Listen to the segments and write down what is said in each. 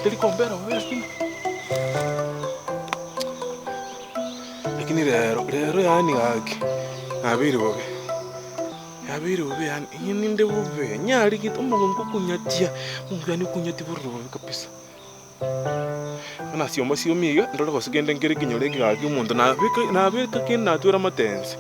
Teri kombera bobe lakini. Lakini rero, rero yaani gaki, nabeire bobe, nabeire bobe yaani inye ninde bobe, nyarigete omogongo okonyatia, omonto yaani okonyatia bororo bobe kabisa. Buna sioma siomi iga, ndore gose kende nkere ekenyoro eke gaki omonto nabeka nabeka kende natwera amatense.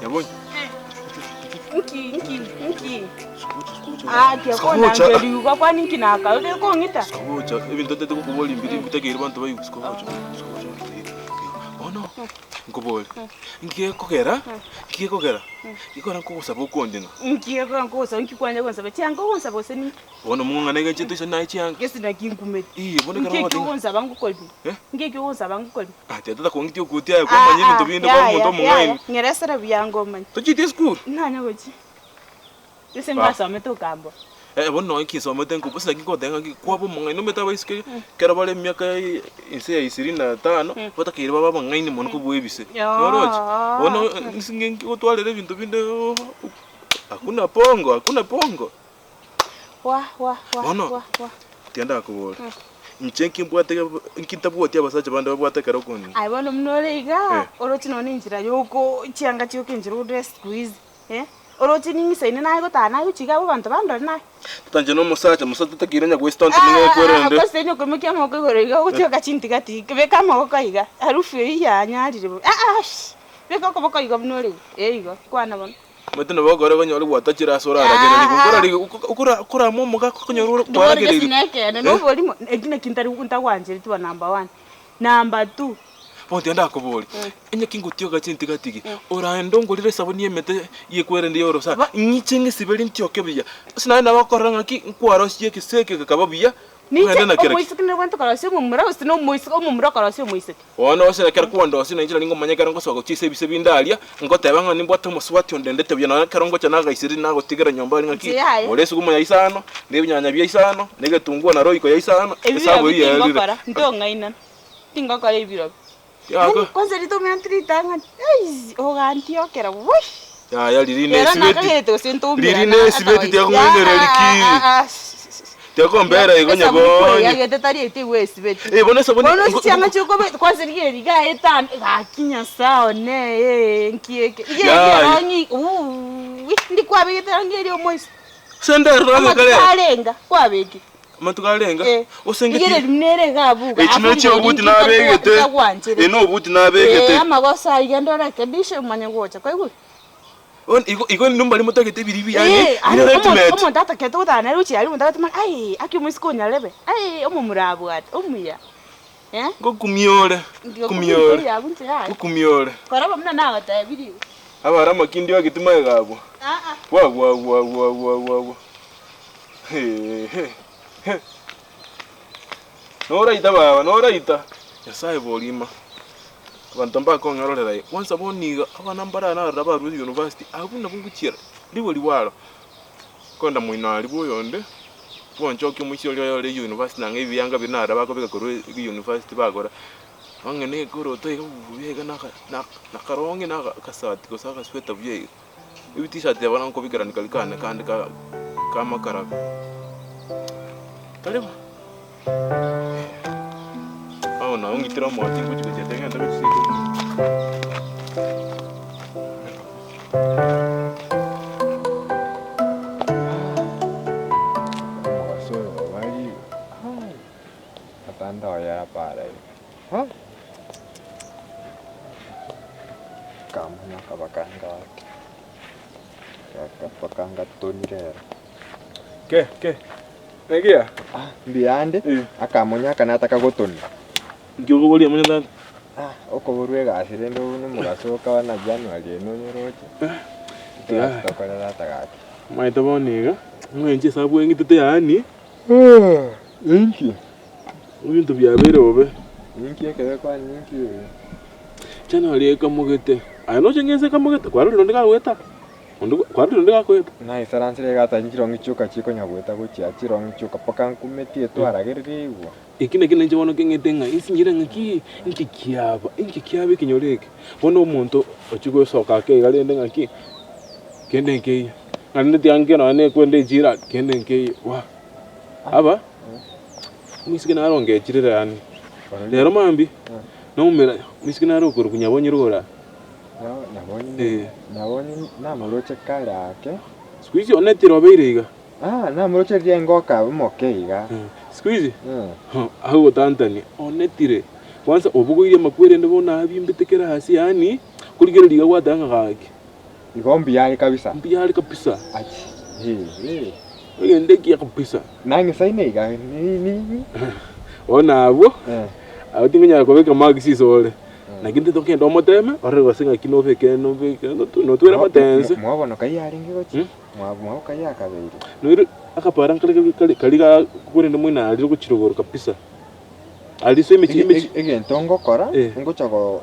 Nyabonyi. Nki nki nki Ah, kiakonangerigwa kwani nki nakaure kong'ita Sikogocha ebinto ntete gokoboria mbiri mbitakeire banto baigwe sikogocha sikogocha bono nkobore nki gekogera nki gekogera gekogera nkogosaba okondina Nki gekogera nkogosaba nki kwanya gonsaba chianga ogonsaba gose ninki bono mong'ana iga inche toisane naye chianga Gese naki nkumeti Ii bono ekero Nki eki ogoteba ogonsaba ngokorire Eh? Nki eki ogonsaba ngokorire Ah, tiga tata kong'itia okutia aye kwamanya ebinto binde kwa omonto omong'aini. Ng'eresere buya ngomanye. Tochieti esukuru? Nanya gochia. Gese ngwasomete okambora. Eh, bono nonye ki nsomete nko gose naki nkogotebia ng'aki kwaba omong'aini omanyete abaiseke ekero bare emiaka inse ya ishirini na tano, batakeire babe abang'aini mono kobua ebise. Oroche? Bono ase ng'enki gotwarera ebinto binde hakuna pongo hakuna pongo. Wa wa wa Bono wa wa. tiga ndakobore, inche nki mbwate nki ntabwati abasacha bande babwate ekero okong'ina. Aye bono buna ore iga, Eh. oroche nonye na enchera ya oko chianga chioka enchera odress siku hizi, eh, oroche ning'isaine naye gotara naye gochia iga abwo abanto bandore naye. Tata inche na omosacha, omosacha takeire onye goesita onsi buna ekwerende. Gose onye okoimokia amaboko igoro iga ogochioka chintigati, beka amaboko iga, harufu eywo yanyarire bobe, ah ah shh, beka okoboko igo buna ore iga, eh igo, kwana bono. Omanyete nabo okore okonyora gwatachire ase oraragererigwe, nkorarigwe okora okorama omogaka okonyora ore Ndibori gese kwaragererigwe. nekeene, Eh? noborimo, eki naki ntari ntagwanchereti ba number one, number two. Bono tiga ndakoborie, onye ki ngotioka chintigatigi, oraende ongorere esabuni y'emete y'ekwerende ya orosana, Ba- ng'iche ng'esiberi ntioke buya, ase naende nabo okorora ng'aki nkwarosie egese eke gekaba buya, Ninche ogende na kera ki. omoiseke nere korosia omomura gose na omoiseke omomura okorosia omoiseke. Bono ase ekero kwandosia na inche nari ngomanya ekero ngosoa gochia ase ebise binde aria, ngoteba ng'a nimbwate omosubati ondendete buya nonya ekero ngocha nagaisire nagotigera nyomba aria ng'aki, Inche yaya. gora esugumu ya isano, na ebinyanya bia isano, na egetunguo na royco ya isano, Ebi esabu birobio eyio yaerire. tingokora, ntong'ainana, tingokora ebirobio. Yaka. Yaani kwanza ritomera ritang'ani, eish ogantiokera woi! Yaya riria Rero nesibeti, nakagerete gose riria ntomerana nesibeti tiakong'ainereria ki? Tiakombera igo nyabonye. Yagete tari eti gwesibeti. Eh, bono esabuni Bono ase chianga chiokobe kwanza rigiya riga etano gaki Nyasae one ee nki eke. Rigiya Yaya. erongi uuwi ndi kwabegete erongi eria omoiso. Ase ndero Amatuko kare. arenga kwabekire. Amatuko arenga Eh. gose ngeti. Rigereria buna ere iga abwo iga. Echi Abwo nechi rigori obuti nki nabegete. ntagwanchereti. Eye nobuti nabegete. Eh, amagoso ayio genda orekebishe omanye gocha kwaigure? Bono igo igo inwe mbaria motagete ebiribi yaani Eh, bire aye ultimate. omonto omonto atakete gotara nere gochia aria omonto agatema aye aki omoiseke onyarebe aye omomura abwate omuya eh. Ngokumia ore, Ndio kumia kumia ore, abwo inche yaya. ngokumia ore. Kora bo buna nagotebirie igo. Abare amakindi ageti magega abwo. Aa. Gwa gwa gwa gwa gwa gwa gwa. Hehe he. Noraita baba, noraita. Nyasaye borima. Abanto mbakong'erorera aye, kwanza bono iga abana mbare narora barure university, abwo nabwo ngochiera rigori bwaro. Kogenda moino aria bwa oyonde, bwanchokia omoisia oria oyore university nang'e ebianga biria narora bakobeka korwa university bagora, ang'e na egekoroto iga buya iga na aka na nakaronge na akasati gose agasweta buya iga. Ebi t-shirt yabo nkobekerani karia kane kande ka kamakarabe. Tari bo? Bono nabo ng'itire omoti ngochi gochia teng'ende gochia seito. Omogaso oyo obarire, hai, atandoyera para iga, ha! Kamanya akabakanga ake, akabakanga tonire ero. Ke, ke, negiya? Ah, mbuyande, Eh. akamonya aka nataka gotonia. Nki okoboria omonye tata? Ah, okoborwa egasi rende buna omogaso okaba na January eye nonyoroche. Egasi tokore tata gaki. Omanyete bono iga, ng'a inche esabu eng'itete yaani, Inki? ebinto biabeire bobe. Ninki ekebe kwani ninki? January ekamogete, aye noche ng'a ense ekamogete, kwarorire onde gagoeta? Onde kwarorire onde gakoeta? Naisaransire iga ata nchirong'i chioka chikonya goeta gochia chirong'i chioka mpaka nkumetie twaragererigwe. Eki nakio nainche bono keng'ete ng'a insinyire ng'aki inki kiaba, inki kiaba ekenyoro eke? Bono omonto ochia gosoka ake iga rende ng'aki, kende nkeiyo, naende tiga nke nonya na ekwenda echira kende nkeiyo waa. Aba, omoiseke naro ongechire yaani, rero mambia, naumera omoiseke naro okorokwa Nyabonyi rogoro aa. Nyabonyi, Nyabonyi namoroche kare ake. Siku hizi onetire obeire iga. Ah, namoroche riria ingoka omoke iga. Siku hizi agogotantania onetire kwanza obogoirie amakwe rende bono abimbete kera ase yaani korigereria iga gwateba ng'a gaki. Igo mbuya are kabisa. Mbuya are kabisa. Achi eh eh. Egento ekiya kabisa. Nang'isaine iga ni ni. Bono abwo, abwo tingonyara kobeka marks isore. Naki intwe tokogenda omoteme orore gose ng'aki nobeke nobeke notwere amatense. Mwabono kai arenge gochia? Mwabo kai akabeire? Noire akapara nkare kare kari ga korende moino arire gochia rogoro kabisa. Aria ase emechie emechie. Egento ngokora, Eh. ngocha go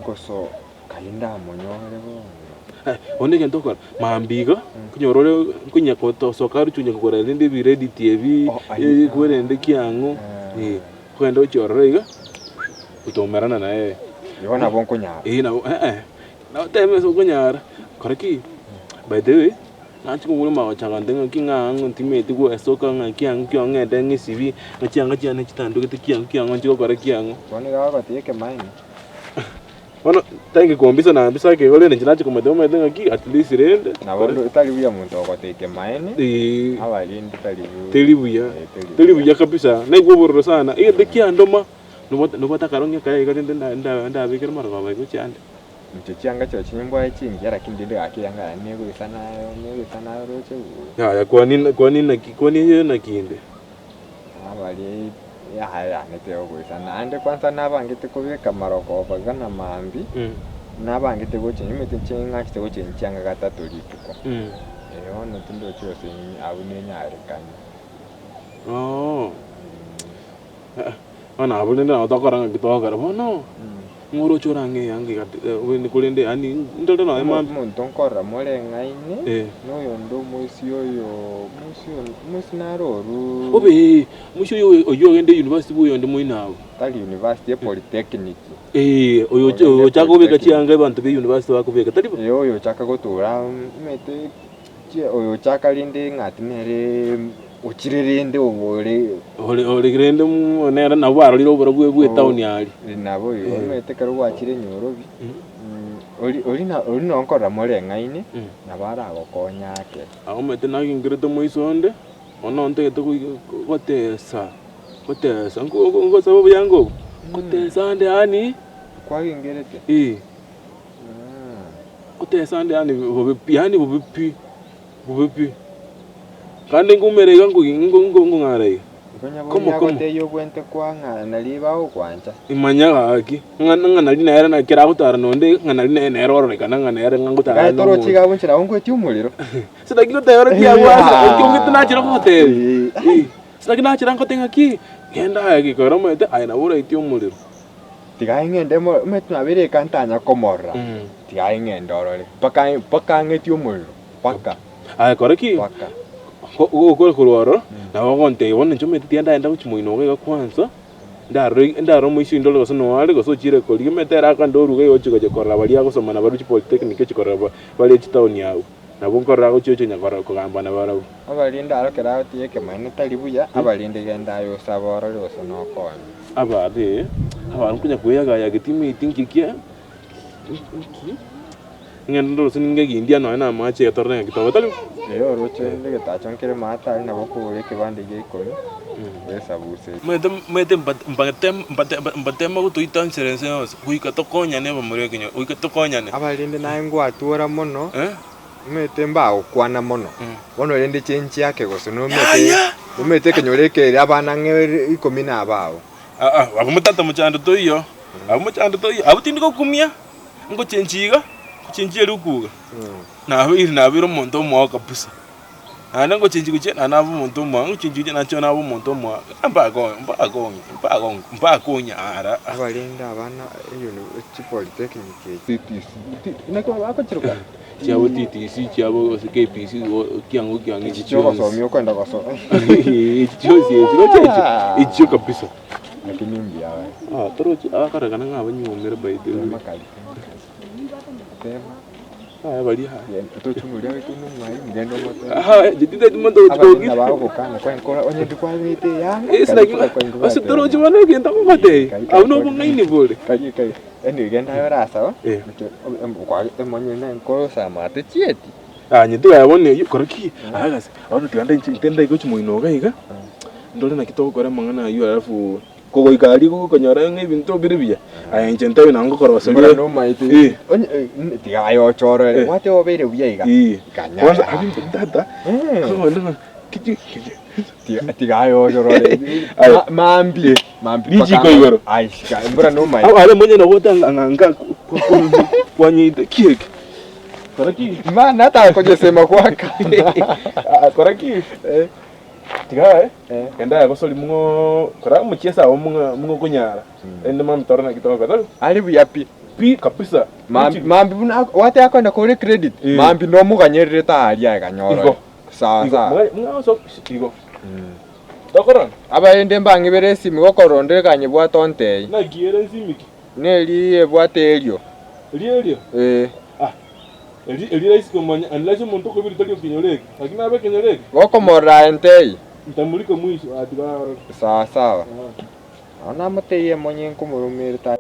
goso kai ndamonyore bono. Bono egento okora, mambia iga, nkonyora ore nkonya gosoka aruche onya kogora rende ebirediti ebi, Oh, aye. kwerende kiang'o, Eh. okogenda gochia ororo iga, otomerana naye. Igo nabo nkonyara. Eh nabo eh, noteme ase okonyara, kora ki? By the way, nachi kogura amagocho agante ng'aki ng'a ang'o ntimanyeti gwesoka ng'aki ang'o ki ong'ende ng'esibi, ng'a chianga chiane chitandogete kiang'o kiang'o nchi gokora kiang'o. Bono iga bagotiga ekemaene. Bono tari gekombisa na mbisa ake igo rende inche nachi komanya omanyete ng'aki at least rende Nabo ndo tari buya monto ogotebia ekemaene, Eeh. abarende tari buya. Teri buya, Eh, teri teri buya kabisa, naigwa obororo sana, egento kiandoma, nobwate nobwate akarong'i akaya iga rende nda nda ndabekere marogoba igo chiande. Inche chianga chio chimbwaye chingiya lakini rende gaki eyanga yane negoisa nayo negoisa nayo roche buya. Yaya kwani kwani naki kwani eye naki inde? Abaria yaya yane tegogoisa naende kwanza nabangete kobeka marogoba iga na maambia, nabangete gochengi omanyete inche ng'achete gochengi chianga gatato rituko. Eh bono tindochi gose abwo nenyarekane. Bono abwo rende nabo tokora ng'aki togokora bono, ng'o oroche orang'e eyanga iga korende yaani ndore nonye mambia. Omonto nkorora moreng'aine, na oyonde omoisia oyo, omoisia oyo, omoisia naro oruu. Obe ee, omoisia oyo oyio ogende university bwa oyonde moino abwo. Tari university, epolytechnic. Ee, oyo Ogende oyochaka kobeka polytechnic. chianga abanto be university bakobeka, tari bo? Ee, oyo ochaka gotura omanyete oyochaka rende ng'ati nere Ochire rende obore. Ore ore rende nere nabo barorire oborabu bw'etaoni aria. Nabo igo omanyete ekero gwachire nyorobi, ori ori na ori nonkorora moreng'aine, nabo aragokonye ake. Aye omanyete nagengerete moiso onde, bono ntagete gotesa, gotesa nko ngosaba oboyanga obo, gotesa ande yaani. Kwagengerete? Eeh. Gotesa ande yaani bobe pi, yaani bobe pi. Bobe pi. Kandi nkoumera iga nkong'ara iga. Konya Komo, boria komo. agotebia obwente kwang'ana nari bagokwancha. Imanya gaki, ng'a ng'a nari nere na ekero agotara nonde ng'a nari nere nere ororekana ng'a nere ng'a ngotara Iga na torochi omonto. iga abwo inche nabo nkoetia omorero. Sinaki goteba ore ki abwo ase ekio ng'ete nachire gogotebia. Eh, sinaki nachire ngote ng'aki, genda aye gekogera omanyete aye nabo oraitie omorero. Tiga aye ng'ende mo omanyete nabeire eka ntanya komorora, tiga aye ng'ende orore mpaka mpaka ng'etie omorero. Paka. Aye kora ki? Paka. Gokora korwa ororo, nabo ogontebia bono inche omanyete tiga ndaenda gochia moino iga iga kwansa, ndarore ndarore omoisia oyio ndore gose noare gose ochire korigia omanyete ere akande oruga iga ochia gochia korora baria agosoma nabarobwo chipolytechnic ochia korora ba bare chitaoni abwo. Nabo nkorora agochia ocha onya korora kogamba nabarabwo. Abarinde aro ekero agotiga ekemaene tari buya, abarinde genda aye osabe orore gose nokonye. Abaare, abaare nkonya koeyagayaga timanyeti nki kia nki. Ng'ende ndorose ninge egindia nonya na amache iga torore ng'aki tobe tari. Ee, oroche rende egetacho nkere maate aria nabo okogora ekebande gia ikomi, bwesabuse. Omanyete omanyete mbate mbate mbatema gotoita ensere ense yonsi, goika tokonyane abamura ekenyoro, goika tokonyane. Abarende naye ngwatwora mono, Eh? omanyete mbagokwana mono, bono rende chenchi ake gose nomanyete Yaya! omanyete ekenyoro eke ere abana ang'e ikomi na abao. Aa, abwo motata mochando toiyo, abwo mochando toiyo, abwo tindi gokumia. Ngochenchia iga, ngochenchia erio okuga, nabeire nabeire omonto omoao kabisa. Naende ngochenchia gochia naende nabe omonto omwaga, ngochenchia gochia nache nabe omonto omwaga, mpaka mpaka mpaka mpakonyara. Abarende abana chipolitechnic echi. TTC, naki bagochiroka? Chiabo TTC, chiabo gose KPC, kiango kiango echi chiogosomia okoenda gosoma. Echi chionsi echi roche echi, echio kabisa. Lakini mbuya bare. Ah, torochi abakorekana ng'a abanyuomire by the way. Tema kari, tema. Aya baria aya. Tochumuria gaki nomwalimu genda omotebie. Aha, jitinde monto gochi Abageni kogira. bagogokana kwankora onye ndikwabete eyanga Esi kari naki kwankora ase torochi bono egento ngogotebia, abwo nobong'aini bore. Kari kari anyway genda aye orasaba Eh. emonyene nankosama techieti. Ah, nyetiga ya bono eyio, kora ki? Aya gasi, bono tiga nde inche ndaike gochia moino iga iga, ndore naki togokora amang'ana aywo alafu kogoika aria gokonyora ng'a ebinto bire buya, aye inche ntabe nabo ngokoroseria. Mbora nomaete Eh. onye tiga aye ochorore Eh. gwateba obeire buya iga Eh. Kanya Kwanza aa. abimbe tata, Eh. kogenda ng'a kichi kichi. Tiga tiga aye ochorore Aye. Ma- mambi Eh. mambi Richiko mpaka- igoro. Ai, shika mbora nomaete Abo are monyene gotanga ng'a nka kwanyeite kieke. Kora ki? Mana hata kojesema kwaka Ah, kora ki? Eh. Tiga eh. Eh. Enda gosori mung'o kora omochiesa ao mung'o mung'o konyara. Ende mamtoro naki togokora. Ari buya pi. Pi kabisa. Mambi mambi buna gwateba akoenda kore credit Eh. mambi nomoganyerere taria ekanyora Igo. sawa Igo sawa. mung'o so igo. Tokorana. Abarende mbang'ibere esimi gokorondera ekanyebwata ontei. Naki ere nsimiki. Neri ebwate erio. Erio erio? Eh. Ah, eri eri rahisi komanya unless omonto okoibera tari okenyoro eke. Lakini abe ekenyoro eke. Gokomorora aye ntei. Ntamurika mwisho ah tiga arore. Sawa sawa. Ah. Nabo namotebia emonye nkomoromere ta.